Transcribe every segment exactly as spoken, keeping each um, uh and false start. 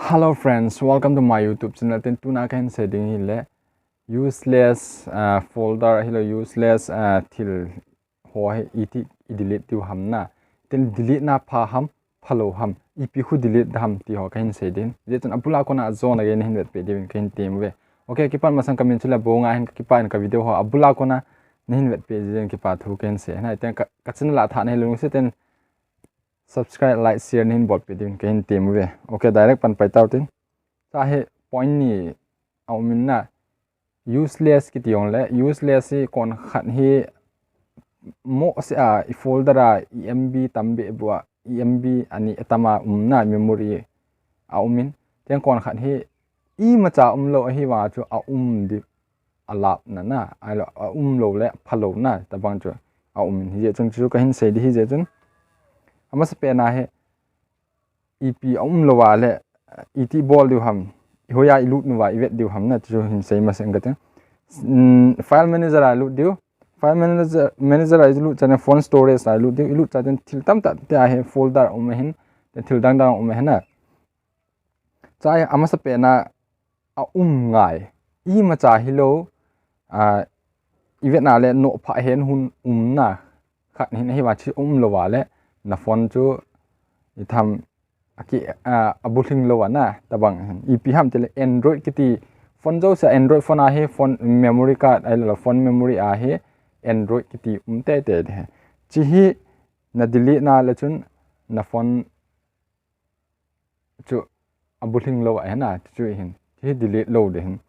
Hello friends, welcome to my YouTube channel. Tin tuna kahin sei ding hile useless uh, folder hilo useless uh, thil ho hi iti i delete diu ham na. Tin delete na pha ham, phalou ham, ipi khu delete da ham ti ho kahin sei ding. Hijeh chun abula kona ajona gei nahin vetpeh diuvin kahin tem uve. Okay, kipan masang kamin chu Lebonga ahin, ka kipa in ka video ho abula kona nahin vetpeh jeh in kipa thu kahin sei. Hijeh chun ka, ka channel a thah nahi lungset in subscribe, like, share nahin bolpeh diuvin kahin tem uve. Okay, direct pan pai tau tin. Cha hi point ni aumin na useless kiti jongle, useless hi kon khat hi mo se a i folder a i M B tam beh bua, i M B ani atama umna memory aumin. Tin kon khat hi imacha umlou ahi vang chu aum di alapna na, ahilou aumlou le phalou na, tabang chu aumin. Hijeh chun chu kahin sei di hijeh chun. Amasa pena hi ipi aumlou a le, iti bol diu ham, i hoiya i lut nuva, i vet diu ham na, chu hin sei masang kate. File manager a lut diu, file manager, manager a i lut chane phone storage a i lut diu, i lut chaten thil tamtah te ahi folder um ahin, thil dangdang um ahin na. Cha hi amasa pena aum ngai. Imacha hilou, a, i vetna le nophah hen hun umna khat hin ahi vang chu umlou a le na phone chu i tham aki, a, abulhing lou a na, tabang hin. Ipi ham tile Android kiti phone jouse Android phone a hi phone memory card ahilou phone memory a hi Android kiti um tete de. Chi hi na delete na le chun na phone chu abulhing lou ahi na, chu hin. Chi hi delete lou de hin.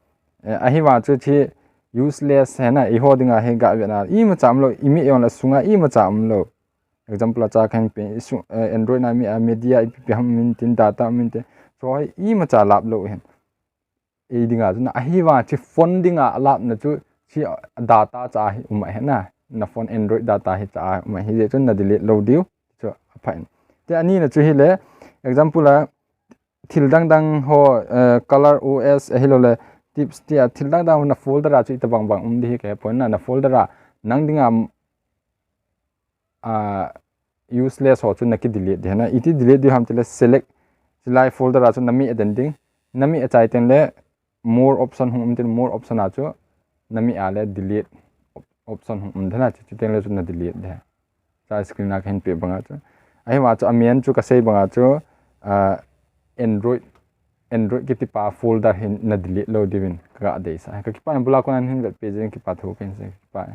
Eh, ahi vang chu chi useless ahi na, i ho dinga hi ga vetna. Imacha umlou, i mi jongle sunga imacha umlou. Example a cha kahin pe, i su, eh, Android na mi a media ipi ipi ham min tin data min te. Chu hi imacha lap lou hin. Ei dinga chu na ahi vang chu phone dinga alapna chu chi data cha hi um ahi na. Na phone Android data hi cha um ahi jeh chun na delete lou diu. Chu apha in. Te ani na chu hile example a thil dangdang ho, eh, color O S ahilou le tips tia thil dangdang ho na folder a chu ita bang bang um di hi ke point na na folder a nang dinga a, useless ho chu na ki delete di hina. Iti delete di ham tile select, silai folder a chu na mi a den ding. Na mi a chai teng le more option hung um tin more option a chu na mi a le delete op-, option hung um thena chu, chu teng le chu na delete de. Cha screen a kahin pe banga chu. Ahi vang chu amen chu kasei banga chu, a, Android, Android kiti pa folder hin na delete lou diuvin ka ga deisah. Ka kipa in abula kona nahin vetpeh jeh in kipa thu kahin sei, kipa.